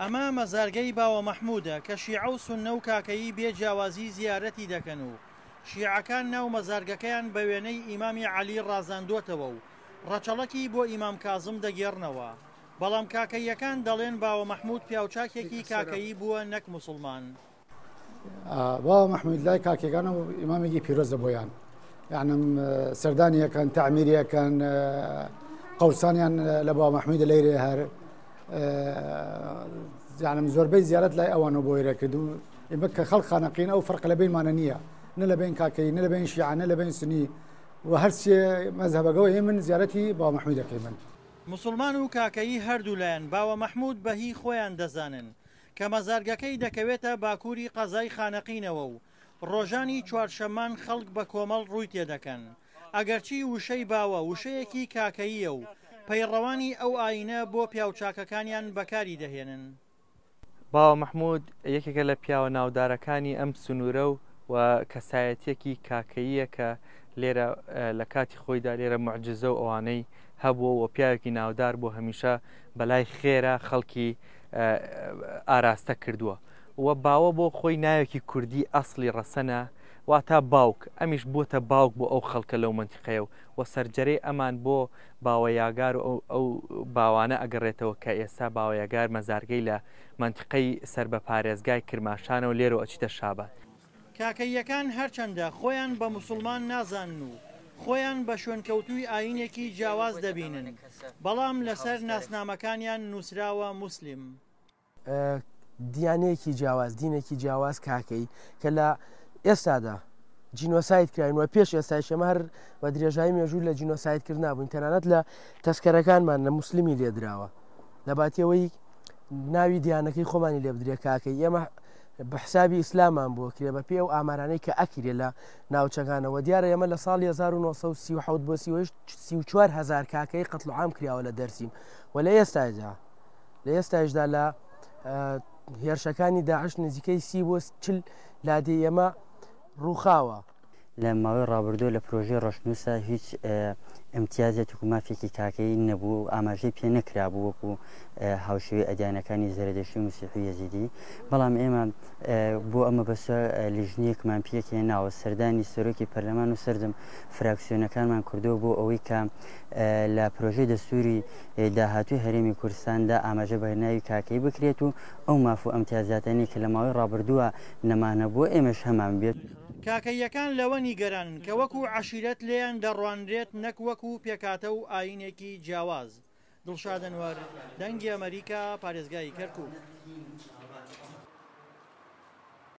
ئەمە مەزارگەی باوە مەحموودە کە شیعە و سوننە و کاکەیی بێ جیاوازی زیارەتی دەکەن و شیعەکان ناو مەزارگەکەیان بە وێنەی ئیمامی عەلی ڕازاندووەتەوە و ڕەچەڵەکی بۆ ئیمام کازم دەگێڕنەوە، بەڵام کاکەییەکان دەڵێن باوە مەحموود پیاوچاکێکی کاکەیی بووە نەک موسڵمان. باوە مەحموود لای کاکەکان و ئیمامێکی پیرۆزە بۆیان یعنم سەردانیەکەن تعمیریەکەن قەورسانیان لە باوە مەحموودە لەیرێ هەر یعنم زۆربەی زیارەت لای ئەوانەوە بۆ ئێرە کرد و ئێمە کە خەڵک خانەقین ئەو فەرق لە بینمانە نییە نە لە بین کاکەی نە لە بین شیعە نە لە بین سنی و هەرچێ مەزهەبەکەەوە هێمن زیارەتی باوە مەحموود دەکەیمن. موسڵمان و کاکەیی هەردوولایان باوە مەحموود بە هی خۆیان دەزانن کە مەزارگەکەی دەکەوێتە باکووری قەزای خانەقینەوە و ڕۆژانی چوارشەممان خەڵک بە کۆمەڵ ڕووی تێدەکەن. ئەگەرچی وشەی باوە وشەیەکی کاکەییە و پەیڕەوانی ئەو ئایینە بۆ پیاوچاکەکانیان بەکاری دەهێنن. باوە مەحموود یەکێکە لە پیاوە ناودارەکانی ئەم سنوورە و و کەسایەتییەکی کاکەییە کە لێرە لە کاتی خۆیدا لێرە موعجیزە و ئەوانەی هەبووە و پیاوێکی ناودار بووە هەمیشە بەلای خێرا خەڵکی ئاراستە کردووە و باوە بۆ خۆی ناوێکی کوردی ئەسڵی ڕەسەنە واتا باوک ئەمیش بووەتە باوک بۆ ئەو خەڵکە لەو مەنتیقەیە و و سەرجەرەی ئەمان بۆ باوە یاگار و ئەو ئەو باوانە ئەگەڕێتەوە کە ئێستا باوە یاگار مەزارگەی لە مەنتیقەی سەر بە پارێزگای کرماشانەوە لێرەوە ئەچیتە شاباد. کاکەییەکان هەرچەندە خۆیان بە موسوڵمان نازانن و خۆیان بە شوێنکەوتووی ئایینێکی جیاواز دەبینن، بەڵام لەسەر ناسنامەکانیان نووسراوە موسلیم. دیانەیەکی جیاواز، دینێکی جیاواز کاکەیی کە لە ئێستادا جینۆساید کراین و پێش ئێستایش ئێمە هەر بە درێژایی مێژوو لە جینۆساید کردنا بووین تەنانەت لە تەسکەرەکانمان لە موسلمی لێدراوە لە باتیەوەی ناوی دیانەکەی خۆمانی لێ بدرێ کاکەی ئێمە بە حسابی ئیسلامان بۆ کرێ بە پێ ئەو ئامارانەی کە ئەکرێ لە ناوچەکانەوە دیارە ئێمە لە ساڵی 1937 بۆ 34 هزار کاکەی قەتڵ عام کراوە لە دەرسیم و لە ئێستادا لە ئێستایشدا لە هێرشەکانی داعش نزیکەی سی بۆ چل لادێی ئێمە ڕووخاوە. لە ماوەی ڕابردوو لە پرۆژەی ڕەشنووسا هیچ ئیمتیازێتک و مافێکی کاکەیی نەبوو و ئاماژەی پێ نەکرابوو وەکو هاوشێوەی ئەدیانەکانی زەرەدەشتی و مسیحی و یەزیدی، بەڵام ئێمە بۆ ئەم مەبەستە لیژنەیەکمان پێکهێناوە، سەردانی سەرۆکی پەرلەمان و سەرجەم فراکسیۆنەکانمان کردووە بۆ ئەوەی کە لە پرۆژەی دەستووری داهاتووی هەرێمی کوردستاندا ئاماژە بە ناوی کاکەیی بکرێت و ئەو ماف و ئەمتیازاتانەی کە لە ماوەی ڕابردووە نەمانهەبووە ئێمەش هەمان بێت. کاکەییەکان لەوە نیگەرانن کە وەکو عەشیرەت لێیان دەڕوانرێت نەک وەکو پێکهاتە و ئایینێکی جیاواز. دڵشاد ئەنوەر، دەنگی ئەمەریکا، پارێزگای کەرکوک.